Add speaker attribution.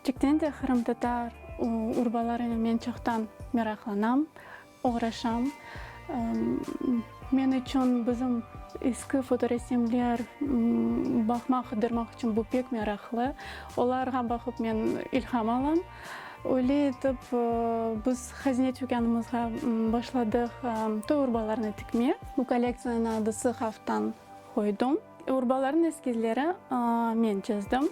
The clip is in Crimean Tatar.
Speaker 1: Kerçekten de qırımtatar urbalarınen men çoqtan meraqlanam, oğraşam. Men içün bizim eski fotoresimler baqmaq, qıdırmaq içün bu pek meraqlı. Olarğa baqıp men ilham alam. Öyle etip biz hazine tükânımızğa başladıq toy urbalarını tikme. Bu kollektsiyanıñ adısı Haftan qoydım. Urbalarnıñ eskizleri men çizdim.